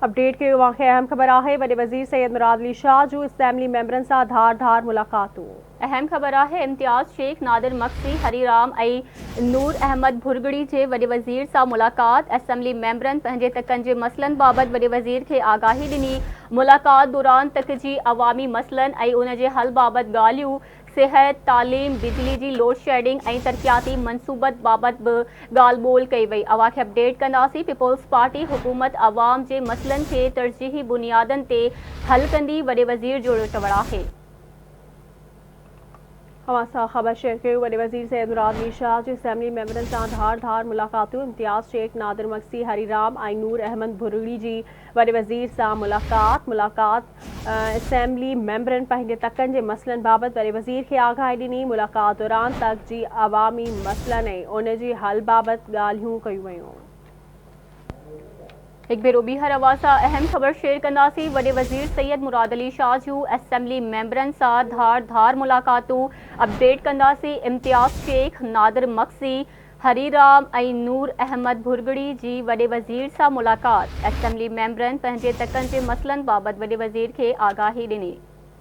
Update ڪيو اوهان کي اهم خبر آهي وڏي وزير سيد مراد علي شاهه جون اسيمبلي ميمبرن سان ڌار ڌار ملاقاتون. اهم خبر آهي امتياز شيخ، نادر مگسي، هري رام ۽ نور احمد ڀرڳڙي جي وڏي وزير سان ملاقات، اسيمبلي ميمبرن پنهنجي تڪن جي مسئلن بابت وڏي وزير کي آگاهي ڏني، ملاقات دوران تڪ جي عوامي مسئلن ۽ ان جي حل بابت ڳالهيون صحت، تعليم، بجلي جي لوڊشيڊنگ ۽ ترقياتي منصوبت بابت به ڳالهه ٻولهه ڪئي وئي. اوهان کي اپڊيٽ ڪنداسين، پيپلز پارٽي حڪومت عوام جي مسئلن کي ترجيحي بنيادن تي حل ڪندي، وڏي وزير جو چوڻ آهي. اوهان سان خبر شيئر ڪيون وڏي وزير سيد مراد علي شاهه جي اسيمبلي ميمبرن سان ڌار ڌار ملاقاتون، امتياز شيخ، نادر مگسي، هري رام ۽ نور احمد ڀرڳڙي جي وڏي وزير سان ملاقات، ملاقات اسيمبلي ميمبرن پنهنجي تڪن جي مسئلن بابت وڏي وزير کي آگاهي ڏني، ملاقات دوران تڪ جي عوامي مسئلن ۽ ان جي حل بابت ڳالهيون ڪيون ويون. هڪ ڀيرو ٻيهر اوهان سان اهم خبر شيئر ڪنداسين، وڏي وزير سيد مراد علي شاهه جون اسيمبلي ميمبرن سان ڌار ڌار ملاقاتون، اپڊيٽ ڪنداسين، امتياز شيخ، نادر مگسي، هري رام ۽ نور احمد ڀرڳڙي جي وڏي وزير سان ملاقات، اسيمبلي ميمبرن پنهنجي تڪن جي مسئلن بابت وڏي وزير کي آگاهي ڏني.